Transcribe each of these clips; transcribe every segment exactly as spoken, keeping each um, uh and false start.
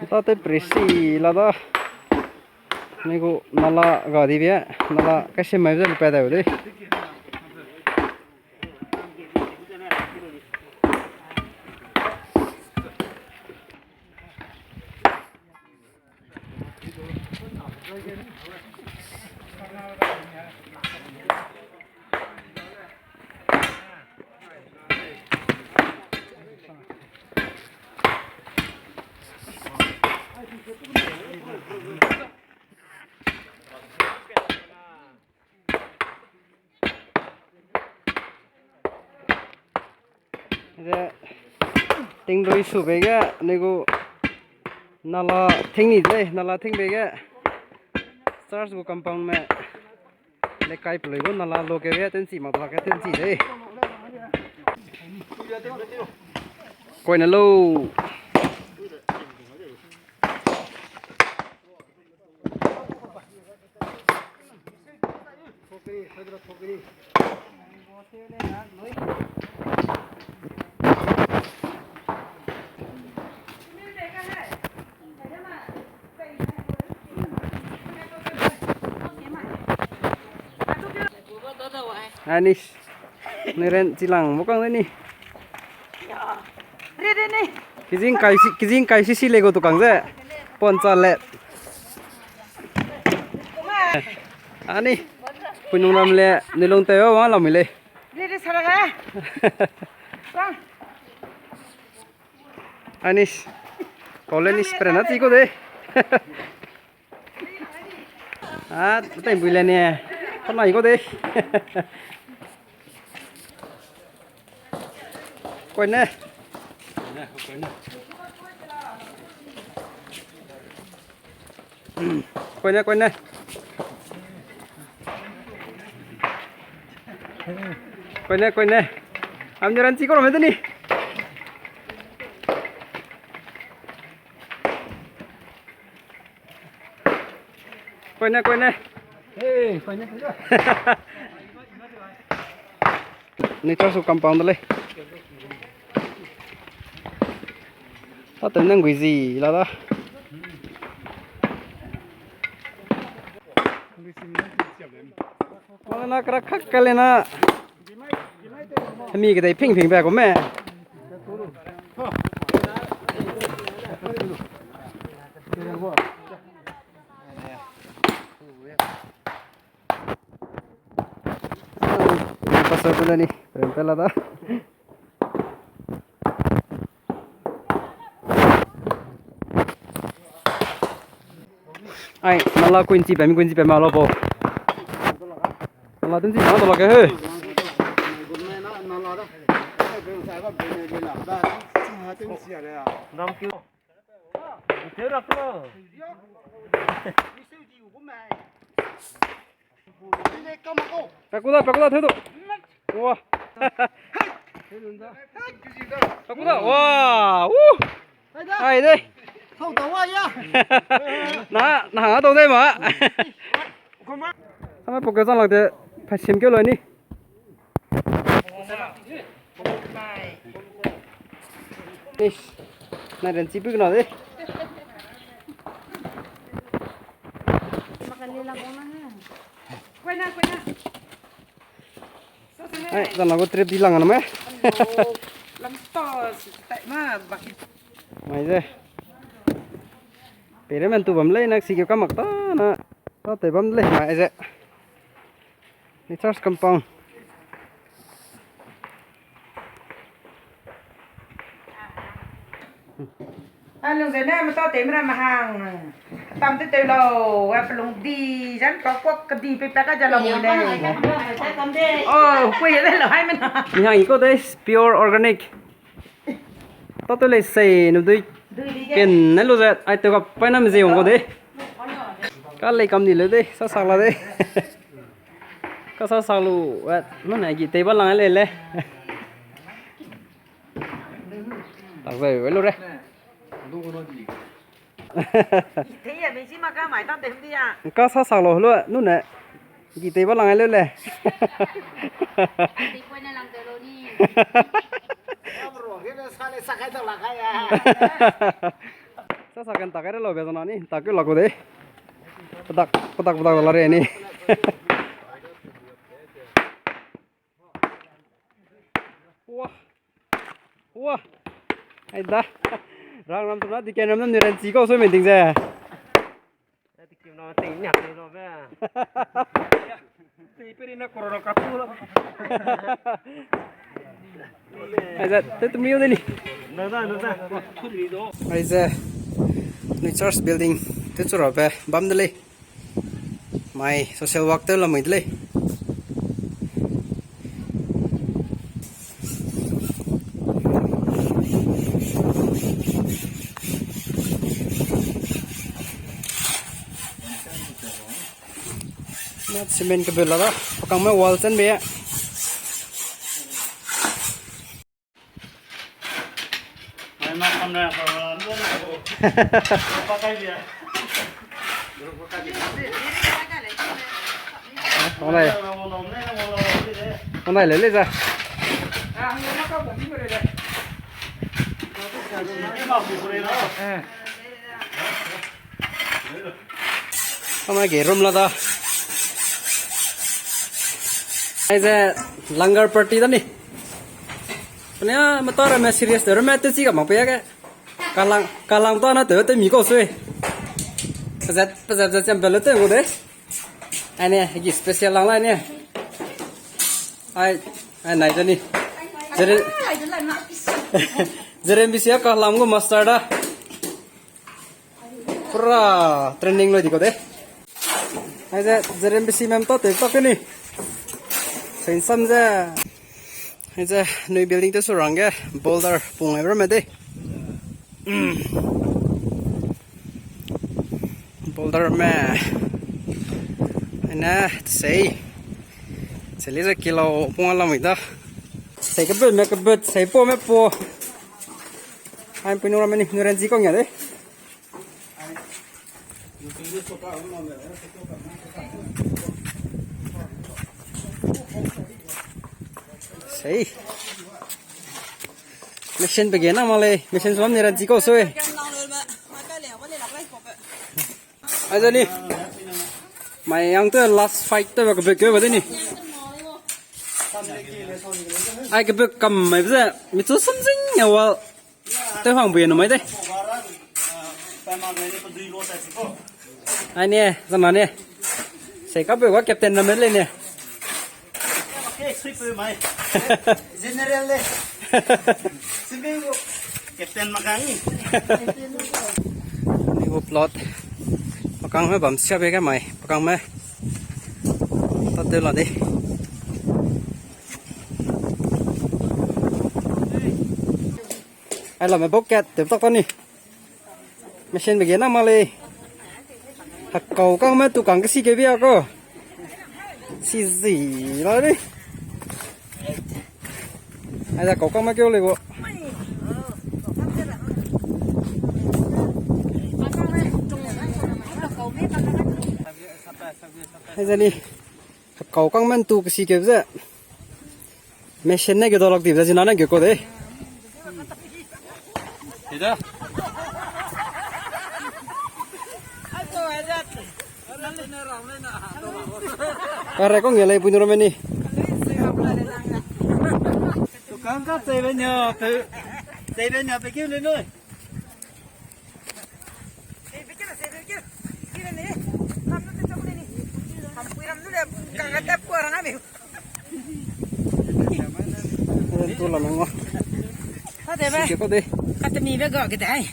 Ta te presi la da. Ni gu nala ga di bia, nala kaise mai ze lu pa da de. Ze, tingrui su be ge, ni gu nala ting ni de lei, nala ting be ge, church gu compound me, le kai pelui gu nala lo ke ge, tenchi mak la ke tenchi de. Koi ne lo. Anis. Neren chilang mo kang de ni. Re re ne. Kijing kai si, kijing kai si si le go tu kang ze. Pon cha le. Ani. Punung ram le, nilung te wa lam le. Re re sara ga. Sang. Anis. Kole ni spray na chi ko de. Ah, tai bui le ne. Kona i ko de. Koi ne. Koi ne, koi ne. Koi ne, koi ne. Am ni ran chi ko ram de ni. Koi ne, koi ne. Hey, koi ne, koi ne. Ni ta su compound de lei. Ta te nang gui zi la da. Mana kra khak ka le na. Hemi kedei ping ping ba gu me. Pastor tu le ni, rem pe la da. Ai, nala kuin chi pem, kuin chi pem ma lo po. Nala tun chi ma to la ke he. Dam kiu. Tew rak lo. Pakuda, pakuda, tew du. Wa. Pakuda, wa. Uh. Ai de. Hau da wa ya. Na, na hang a dau de ma. Sama poke sang lak de, pa sim ke lo ni. Eish, na ran chi pui kena de. Ai, zan la gu trip di lang na me. Mai ze. Pere men tu bam lei, nak si ke ka mak ta na. Ta te bam lei mai ze. Ni church compound. A lung ze ne, meta te mera mahang. Tam te te lo, a pelung di, zan ka kuak kedi pe pe ka ja lo le. Oh, kui ye le lo hai mena. Ni hang i ko de pure organic. Ta tu lei sei nu dui. Ken ne lu ze, ai te ka pai na me ze ong ko de. Ka lei kam ni le de, sa sa la de. Ka sa sa lu, eh, nune gi tei ba lang le le. Tak zai we lu re. Ka sa sa lu lu, nune gi tei ba lang le le. Sa Sa kan tak re lo be zona ni, tak ke la ko de. Patak, patak, patak la re ni. Wah. Wah. Ai da. Rang ram tu na di ken ram na ni ran chi ko so me ting ze. Aize, te tu miu de ni. Aize, nui church building te chu rabe bam de lei. Mai social work te lamui de lei. Na cement ke bela da, pakang me wall chan be. Onai, onai le le za. Ama ge room la da. Aize langar party da ni. Pania mata ra me serious de ra me te chi ga mak pe ya ge. Kalang, kalang ta na te te mi ko sui. Pezet, pezet, pezet champion le te go de. Ai ne, gi special lang lai ne. Ai, ai nai da ni. Jere, jere bisi kalang go master da. Pura training lo di ko de. Aize jerem bisi mem ta te tak ni. Sen sam ze. Aize nui building te su rang ge boulder pung ai ram de. Boulder me. Ane sei. Seli ze kilo pung alam da. Sei ke beu me ke beu sei po me po. Ai pui nu ram ni nu ran ji ko nya de. Sei. Machine pe ge na ma lei, machine suam ni ran chi ko sui. Aza ni. Mai yang te last fight te ba ke be ke ba de ni. Ai ke be kam mai be ze, mi chu something ya wa. Te hang bu ye no mai de. Ai ne, zama ne. Sei ka bu wa captain na me le ne. General le. Captain makang. Ni bu plot. Pakang me bam sia be ga mai. Pakang me. Ta te la de. Ai la me bucket te tak ta ni. Machine be ge na ma lei. Hakau kang me tu kang ke si ke bia ko. Si zi la ni. Ai da kau kang me keu lei bo. Ai da ni. Kau kang men tu ke si ke ze. Machine ne ge dolak di ze zina ne ge ko de. Ida. Are ko nge lei pui nu ram ni. Tu kang ka tei be nya, tei be nya pe kiu le noi. Ren tu la nang wa. Ka de be. Sike ko de. Ka te mi be ga ke de ai.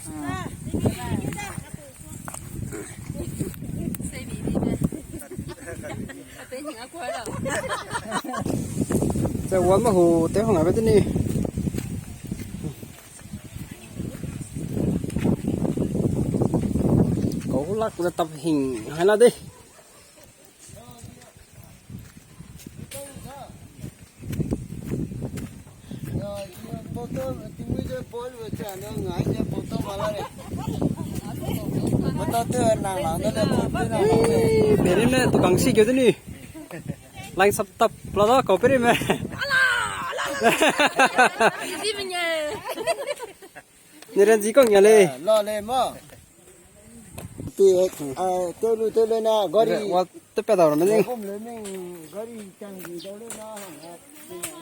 Ze wan ma hu te hang a be de ni. Kau lak ze tap hing hai la de. Peri ne tukang si keu de ni. Line sap tap la da kau peri me. Ni ren ji kong ya le. La le ma. Te, eh, telu, telu na, gari. Wa te pe dau ramme ni. Gum le ming, gari chang di dau le na, na,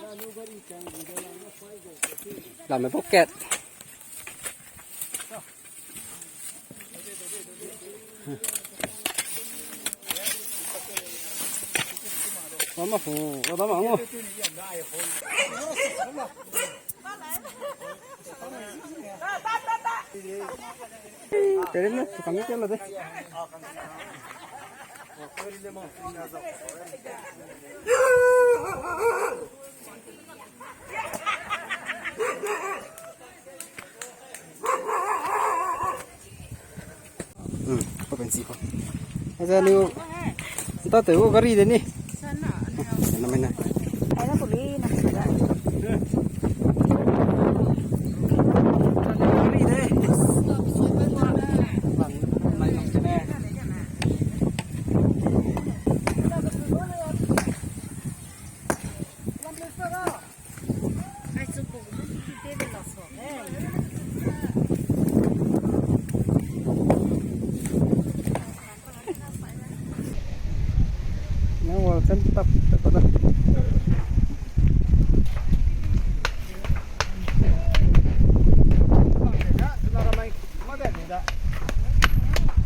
na, lu gari chang di dau le na, fai go. Lame pocket. Mama fu, mama ngo. Tere na, tukang ni kela de. Hmm, ko pensi ko. Aja niu, nta te wo gari de ni. Sana mai na.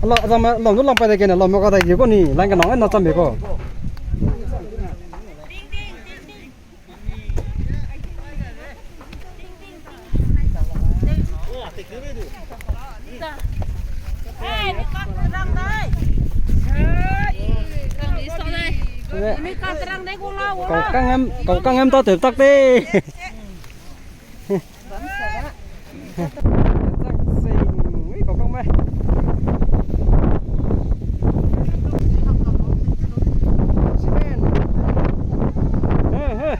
Ala, azam, lam du lam pai de kene, lam ka dai ge ko ni, lang ka nang na cham be ko. Kau kang em, kau kang em ta te tak te. Ui, kau kang me. He, he.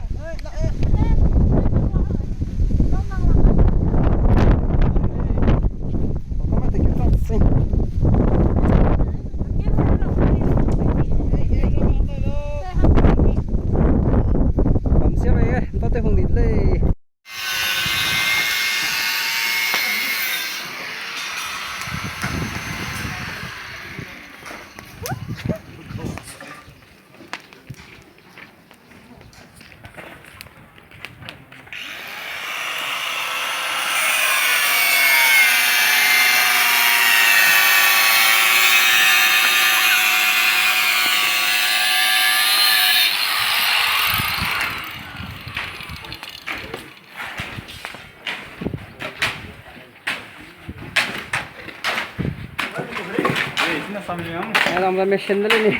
Ai, lam da machine de le ni.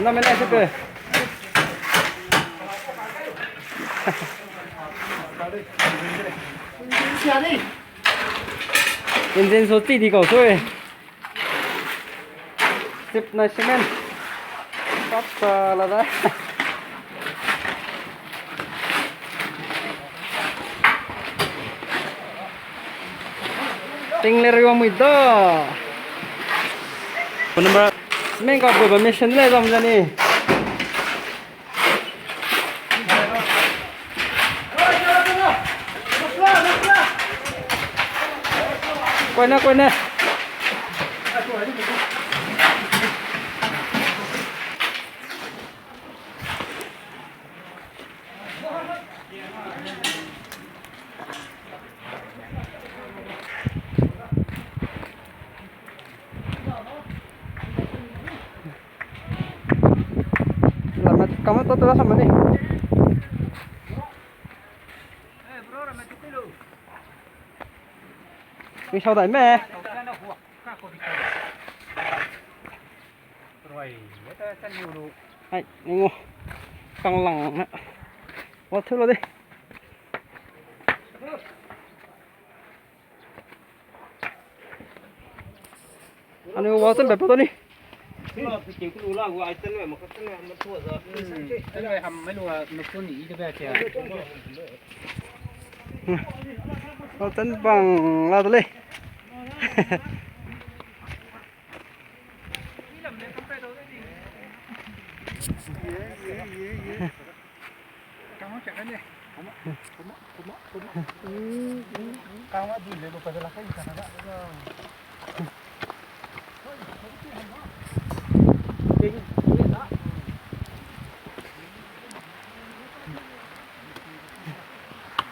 Na me na se pe. Engine so ti di kau so e. Sip na cement. Tap, ah, la da. Ting le riwa mui da. Phone number. Cement ka bu ba mission le zam zani. Koine, koine. Lama kama to to sama ni. Ni sau dai me. Ai, ningo. Kang lang na. Wa thu lo de. Ani wa chen be pa to ni. Wa chen bang la de lei.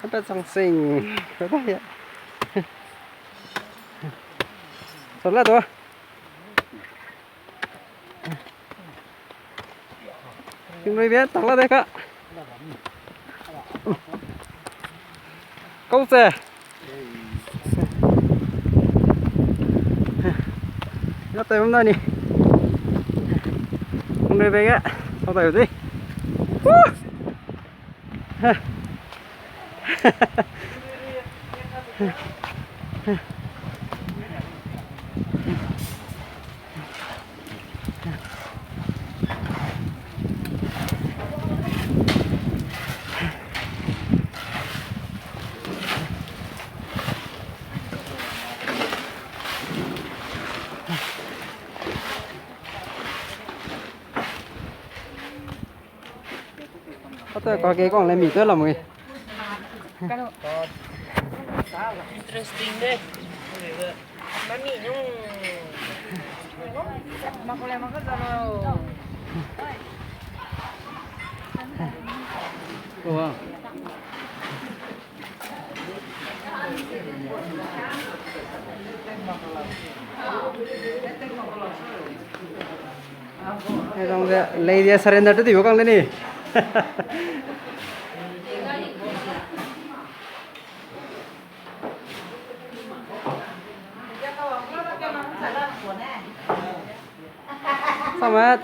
Apa sang sing. Apa ya? Salah tu. Tingrui bia tak la de ka. Kau se. Na tai bam da ni. Tingrui bia ga. Kau tai di. Woo! Kata ka ke kong le mi te lam ui. Interesting de. Mami nung. Makule makazalo. Wow. Lei dia surrender tu di bo kang de ni. Sama.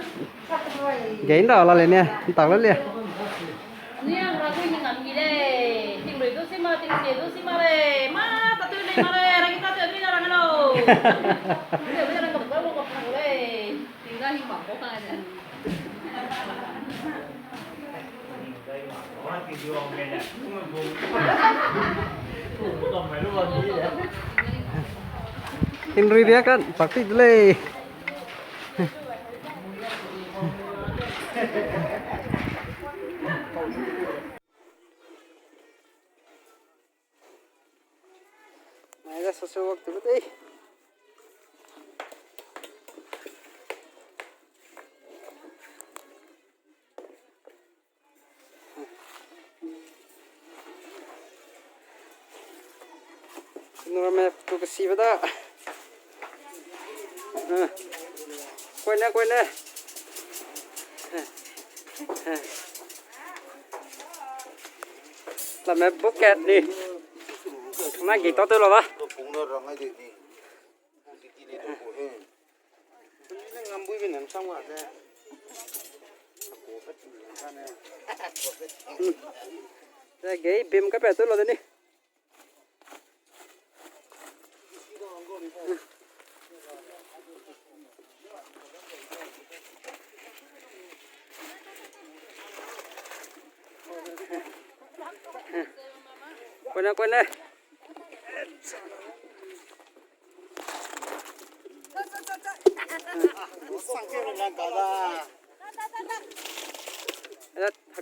Gain da la le ne, tak la le. Ni ang ra kui ni ngam gi le. Tingrui du si ma, tingsie du si ma le. Ma, ta tu le ma le, ra gi ta tu ni na ra ngalo. Ni le ra ngam ka wo ka pu le. Tinga ni ma ko ka le. Tingrui bia kan, party le. Mai da social work tu dei. Nurme tu kesibe da. Koine, koine. Lame buket ni. Na gi ta te lo da. Te gei bim ka pe tu lo de ni. Koine, koine.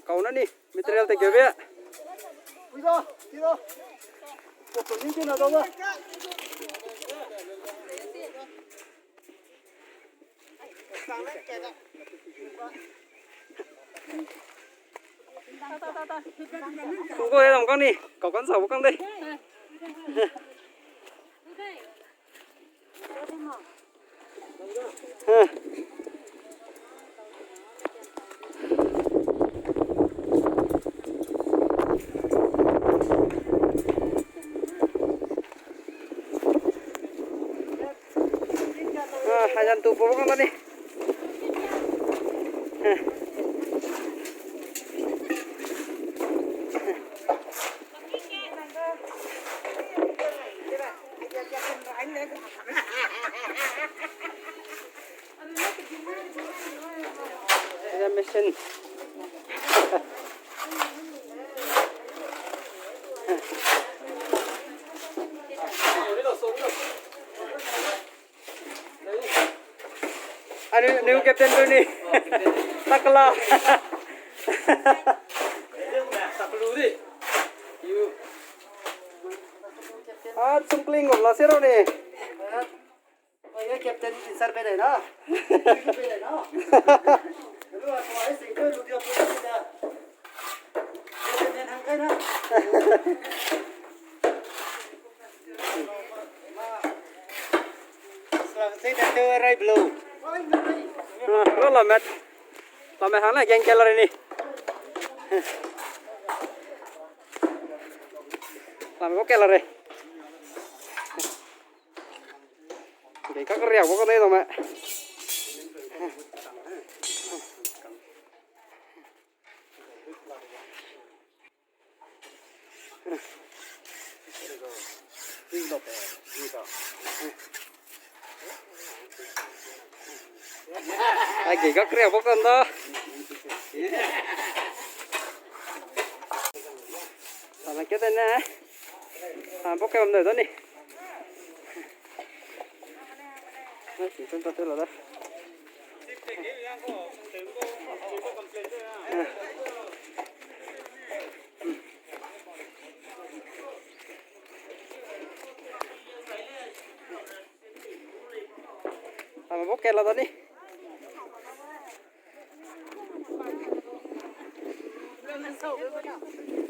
Kau na ni, material te keu be. Kungko ya lam kang ni, kau kan sa bu kang dei. Ah, hajan tu bo kang ni. Machine. Ani new captain tu ni. Takla. Sungkling gum la se rau ni. Oi, ye captain in sar pe dai na. Pe dai na. Lu a ko ai sing ke lu dia pe dai na. Captain hang kai na. Sa sei da te rai blo. Ro la met. Lame hang na geng kela re ni. Lame ko kela re. Gei ka keriak bo ka nei dong me. Ai, gei ka keriak bo ka nda. Sana ke dene. Ah, bo ke bam dai da ni. Ai, ki chen ta te la da. Ame bo ke la da ni.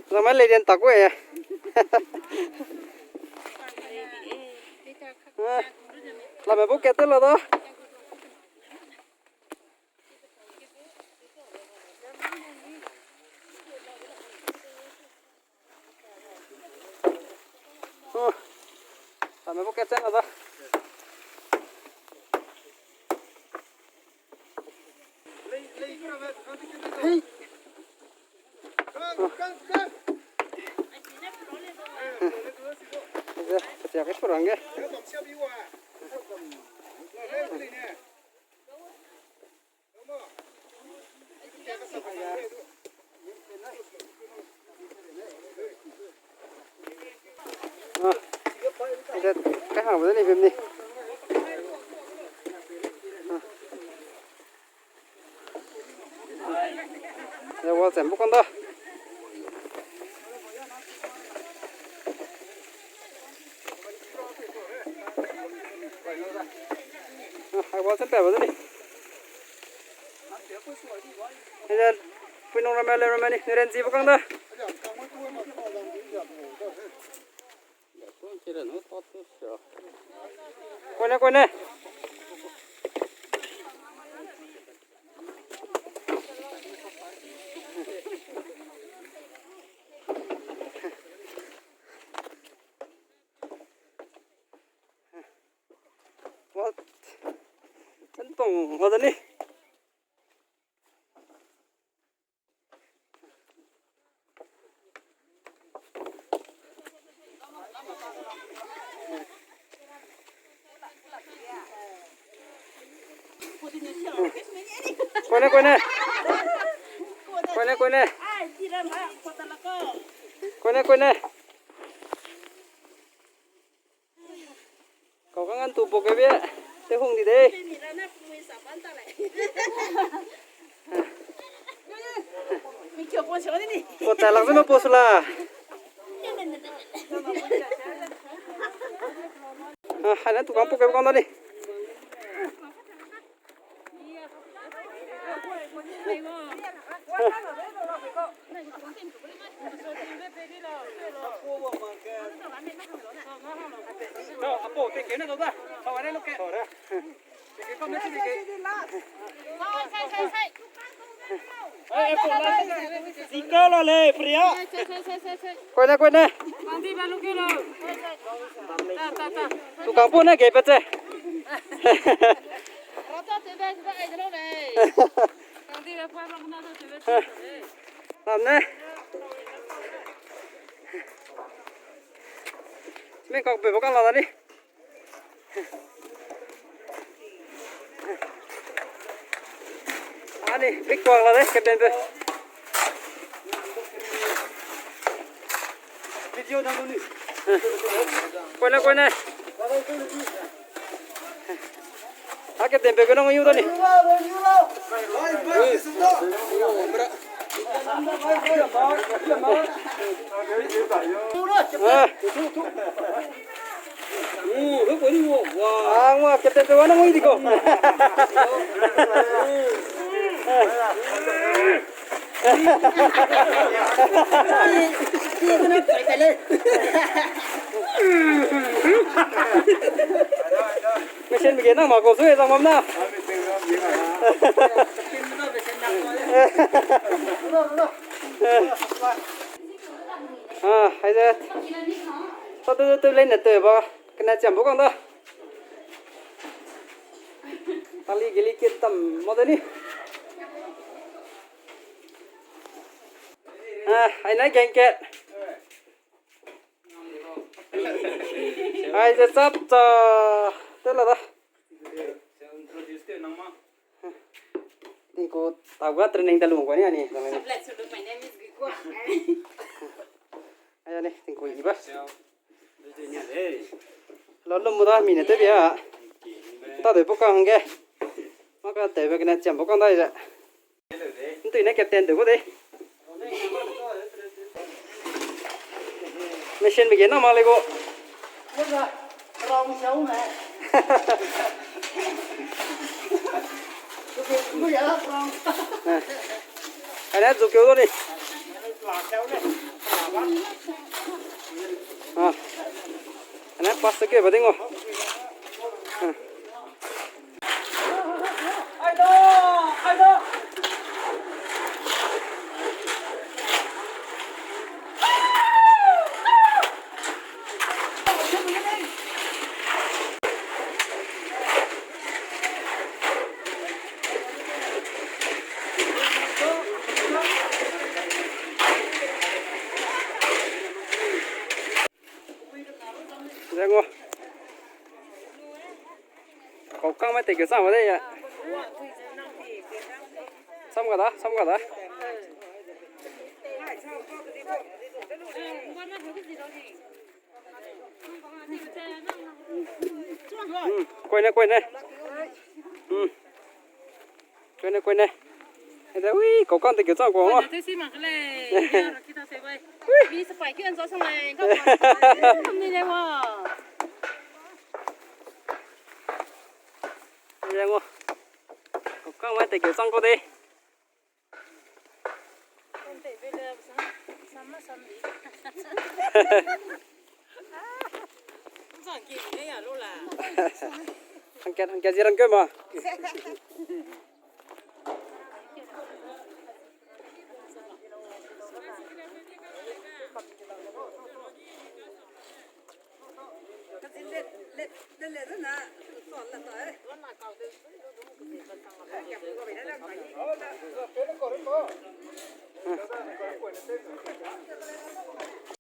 Lame lei den tak we. Lame bo ke te la da. Tame bo ke chen la da. Eze, sia ke purang ge. Ah, eze, kai hang bede ni bim ni. Ah. Eze, wall sem bu kang da. Ah, ai wall sem pe bede ni. Eze, puinung ramme le ramme ni, ne ren zi bu kang da. Koine, koine. What? Sen tong, what ani? Koine, koine. Koine, koine. Koine, koine. Kau kang an tu pok ke bie, te hung di de. Ko ta lak zeme po sula. Ah, hana tu kang pok ke kang da ni. Koine, koine. Tu kang pu ne ge pe che. Lam ne. Sime kak pe bo kang la da ni. Ani, big kang la de, ke ben be. Video na ni. Koine, koine. Ake tempe ke nong yu da ni. Ah. Ah, ngua, captain pe wa na ngui di ko. Mission begin na ma ko su e zang mam na. Ah, hai ze. Sa tu tu tu lei ne tu ba. Kena chiam bu kang da. Tali gili kit tam mo de ni. Ah, hai na geng ke. Hai ze chap cha. Te la da. Tingku tau ga training da lung ko ni ani. Ai ani, tingku i ba. Lo lum mu da mi ne te bia. Ta de bu kang ge. Ma ka te be kena chiam bu kang da i ze. Ntui ne captain de gu de. Mission begin na ma le gu. Ane zu keu do ni. Ah. Ane pass ke ba ding o. Ah. Zeng o. Kau kang mai te ke sang wa de ya. Sam ga da, sam ga da. Hmm, koi ne, koi ne. Hmm. Koi ne, koi ne. Ede, ui, kau kang te ke chang kau ma. Te si mak le. Kita se bai. Bi se pai ke an zo sang lai. Ni le wa. Ni le wa. Kau kang mai te ke chang kau de. Hangkat, hangkat zirang ke ma.